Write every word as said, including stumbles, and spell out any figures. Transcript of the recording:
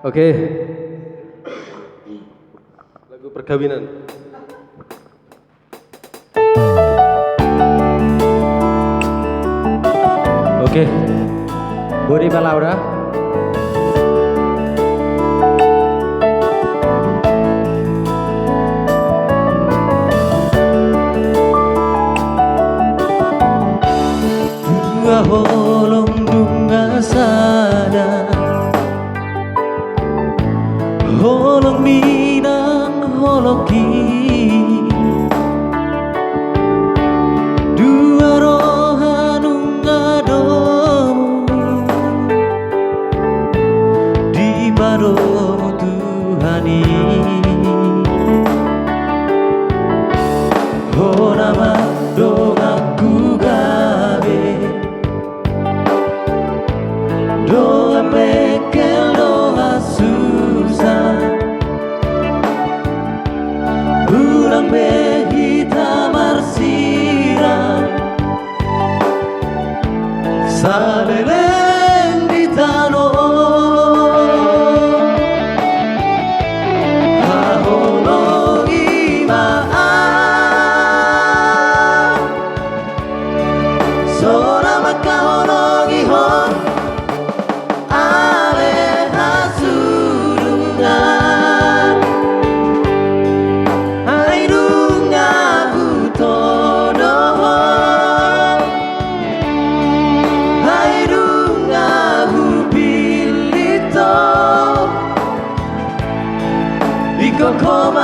Oke. Lagu perkawinan. Oke. Bodi palaura. Dua holong nunga sada, holong ni nang holong i. Dua roha nunga domu dipadomu Tuhan i. Hona ma donganku gabe, dongan mengkel, dongan susa. Unang be hita marsirang, saleleng di tano. Haholongi ma au, so na mangkaholongi ho, ale hasudungan. Ai nunga hutodo ho, ai nunga hupillit ho. Ingkon ho ma